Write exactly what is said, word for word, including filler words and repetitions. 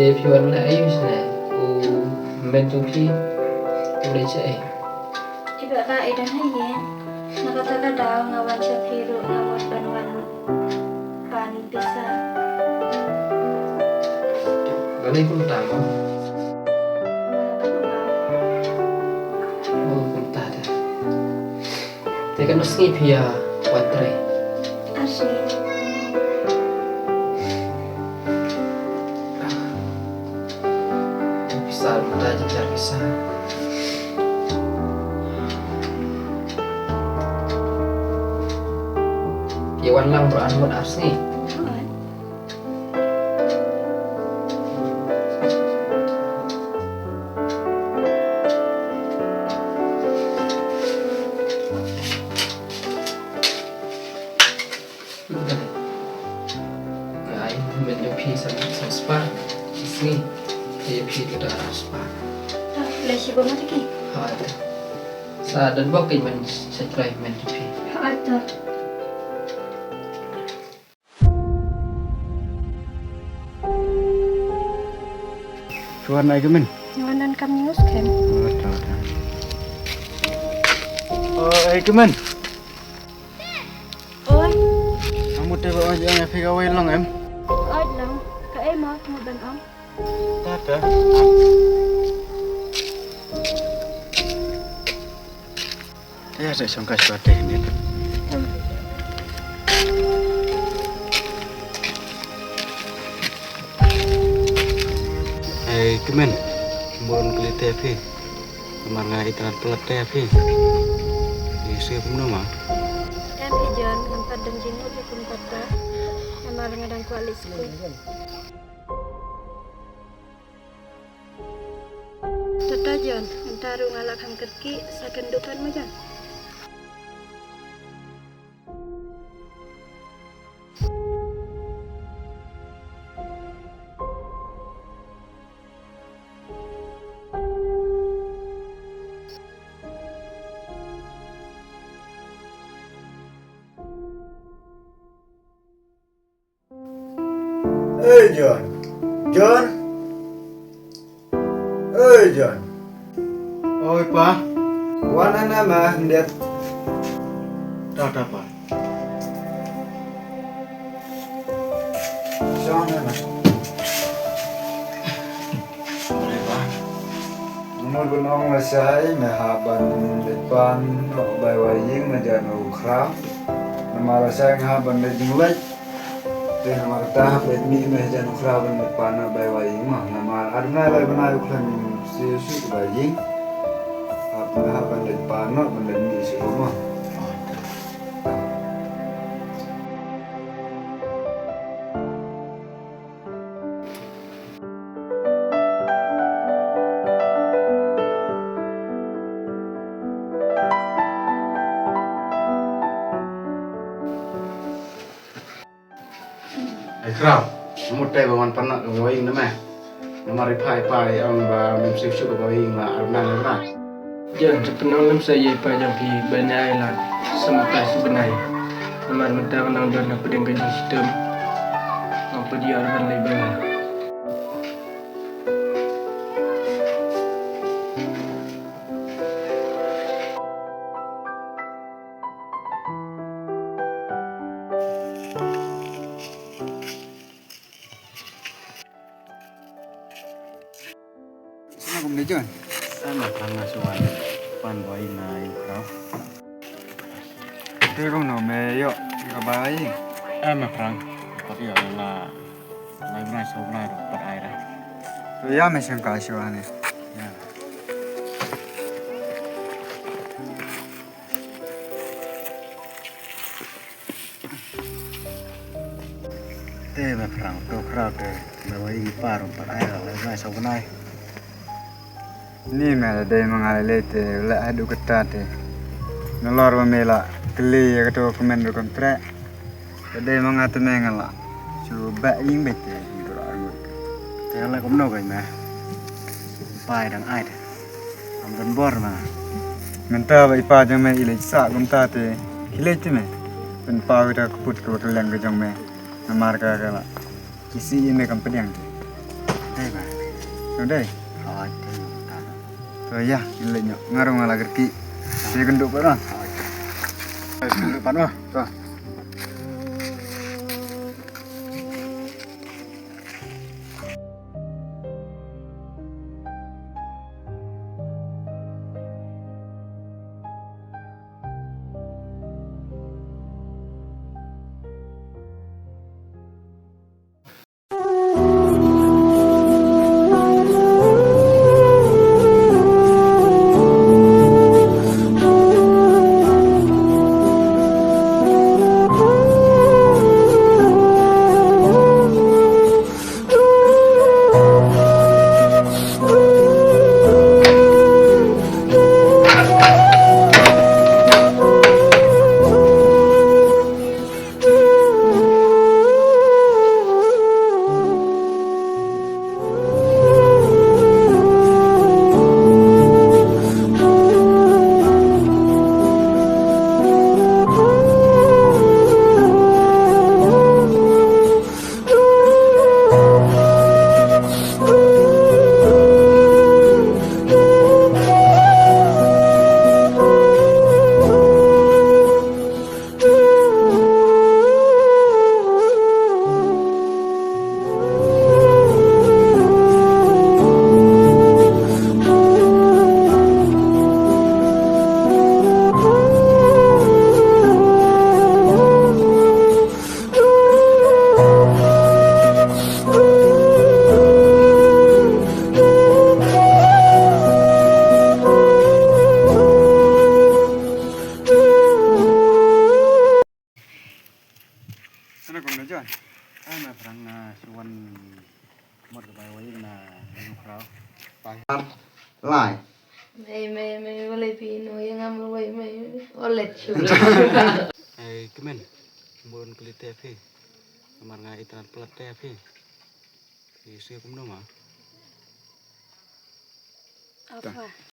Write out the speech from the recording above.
Te phi wan leh aïu shane? U hynmen jong phi u dei shaei? I bah, ka i don ha ïing. Na kata ka daw nga wan sha phi ruh nga mut ban wan pan pisa. Balei kumta mo? Oh, kumta de. Te katno sngi phi ïa wan trei? Ar sngi. Pisa, mynta jynjar pisa. Ïa wan lang baroh arngut ar sngi. Nga ai mynta phi san, san spah shi sngi. Te phi te da ar spah. Ah, lei shi ba ma te ki. Ha te. Sa don bok ki men sa trai men te phi. Ha te. Tuan ai ki men. Wan don kam news ken. Oh, ta, ta. Oh, ai ki men. Oi. Amu te ba ong ïa phi kawei long em? Oi long. Kaei mo mut ban ong? Ta ta. Ïa sa shong ka shwa te ni. Ei, ki men. Mon kli te phi. Namar nga itynnad palat te ïa phi. Ïa sngewbha kumno ma? Em hi John, ngam pat don jingmut ïa kum kata. Namar nga dang kwah leit skul. Tata John, mynta ruh nga la kham kyrkieh, sa kynduh pat mo John. Ei John. John. Ei John. Oi pa. Wan hana ma, khyndiat. Ta ta pa. Shong hana. Oi pa. Namar ba nong lashai me hap ban leit pan noh bai wai ïing na jan u Khraw. Namar lashai nga hap ban leit jingleit. Te namar kata hap leit mih me jan u Khraw ban leit pan noh bai wai ïing mo. Namar ar bnai lai bnai u khlem siew shuh bai ïing. Hap nga hap ban leit pan noh ban leit mih shuh mo. Ai Khraw, mut te ba wan pan noh ka wai ïing na me. Namar i pa i pa i ong ba mem siew shuh ka wai ïing la ar bnai la ar bnai. Jan, sa pynlong lem sa ïa i pa jong phi ba ïa ai lad sa mynta shi bnai. Namar mynta nga dang don na pdeng ka jingshitom. Ngam pat ïoh ban leit bha. Sna kumne John. Sana kanga suan pan boy na yu Khraw. Te kumno me ïoh ka bai. Em Khraw. Pat ïoh la lai bnai saw bnai ruh pat ai ra. To ïa me shim ka shuwa ne. Ïa. Te me Khraw, to Khraw te, me wai i pa ruh pat ai la, la saw bnai. Ni me la dei ma nga lei te, la haduh katta te. Nalor ba me la kylli ïa kato ka kmen ruh kam treh. La dei ma nga te me nga la shu beh ïing beit te, ïing ruh arngut. Te la kumno ka me? Pai dang ai te. Am don bor ma. Mynta ba i pa jong me i leit sah kumta te. Ki leit te me. Pynpaw ïa ka put kaba kylleng ka jong me. Namar ka ka la. Ki si i me kam pdiang te. Hei ba. Kau dei. Hoi, hei. To ïa, ngin leit noh. Nga ruh nga la kyrkieh. Ïa kynduh pat noh. Hoi. Kynduh pat noh. To. Ano kong na jon? Ano parang na suwan mot ka bai wai na yung kraw. Bai. Lai. Mei mei mei wale pi no yang am wai mei wale chu. Ai kemen. Mbun kli te phi. Mar nga itran plat te phi. Phi sngewbha kumno ma? Apa?